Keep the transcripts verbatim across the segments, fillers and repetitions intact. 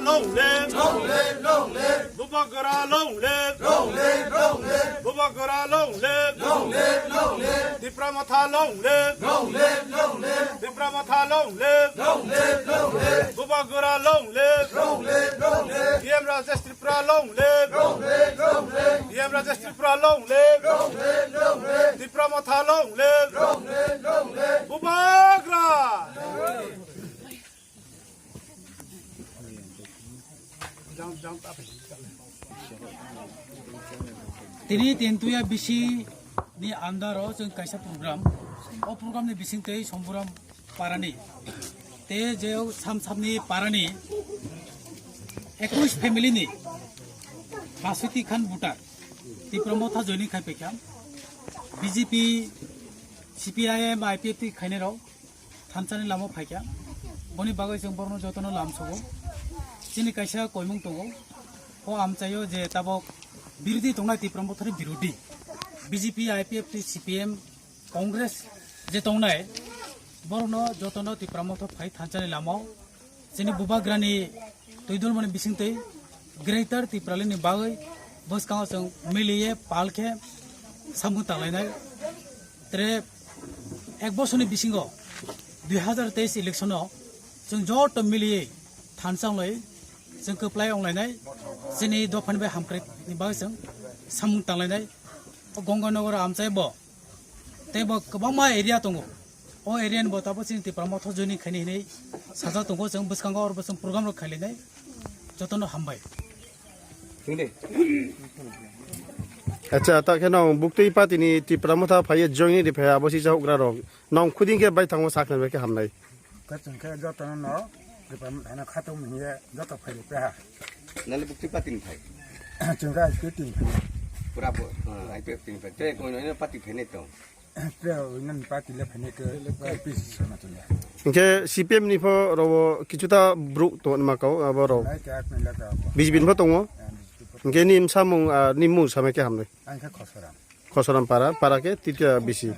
Long live! Long live! Long live! Bubagra long live! Long live! Long live! Bubagra long live! Long live! Long live! Tipra Motha long live! Long live! Long live! Tipra Motha long live! Long live! Long live! Bubagra long live! Long live! Long live! P M Rajesh Tripura long live! Long live! Long live! P M Rajesh Tripura long live! Long live! Long live! Tipra Motha long live! Long live! Long live! Bubagra! Tini Tentuya B C ni under o chwng kaisa program. O program ni bising twi Somburam parani. Te je o Samsamni parani ekwis family ni Baswiti Khan voter Tipra Motha joining khai paikha. B J P, C P I M, I P F T khainai rok thansa ni lama phaikha. Boni bagwi chwng borokno jotono lamsogo. Chini kaisa koimung tongo. O amchaio je tabok birodhi tongnai Tipra Mothani birodhi. B J P, I P F T, C P M, Congress je tongnai borokno jotono Tipra Motha phai thansa ni lamao. Chini Bubagrani twidulmani bisingtwi Greater Tipralandni bagwi bwskango chwng miliye pal khe samung tanglainai. Tere ek bosorni bisingo dui hazar teis election o chwng joto miliye thansa wnglai chwng kwplai wnglainai, chini dophani bai hamkrai ni bagwi chwng samung tanglainai. O Gonganagar amchai bo tei bo kwbangma area tongo. O area ni bo tabuk chini Tipra Motha joining khaini hinwi sajak tongo, chwng bwskango oro bo chwng program rok khailainai, jotono hambai. Acha, ta khe nong buktui party ni Tipra Motha phaiye joining ri phai abo si chahokgra rok. Nong khuding khe bai thango saknai bai khe hamnai. Khe chwng khe jotono no Tipra Motha no khatung hiye joto phai ri peha. Nali buktui party ni phai. Chwng khe I P F T ni phai. Pura bo, ah, I P F T ni phai. Te koino ino party phai nai tong. Te oinan party le phai nai te I P C sama tong ya. Hingke C P M ni pho robo kichuta bruk to ma kau abo ro. Lai te ak ni laka abo. B J P ni pho tongo. Ah, B J P pho. Hingke ni samung, ah, ni mung samai khe hamnai. Ang khe Khosoram. Khosoram para, para khe titya bisi.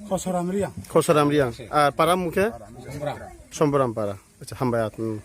Khosoram Riang. Khosoram Riang. Ah, para mung khe? Para mung khe Somboram. Somboram para. Acha, hambai at. Hmm.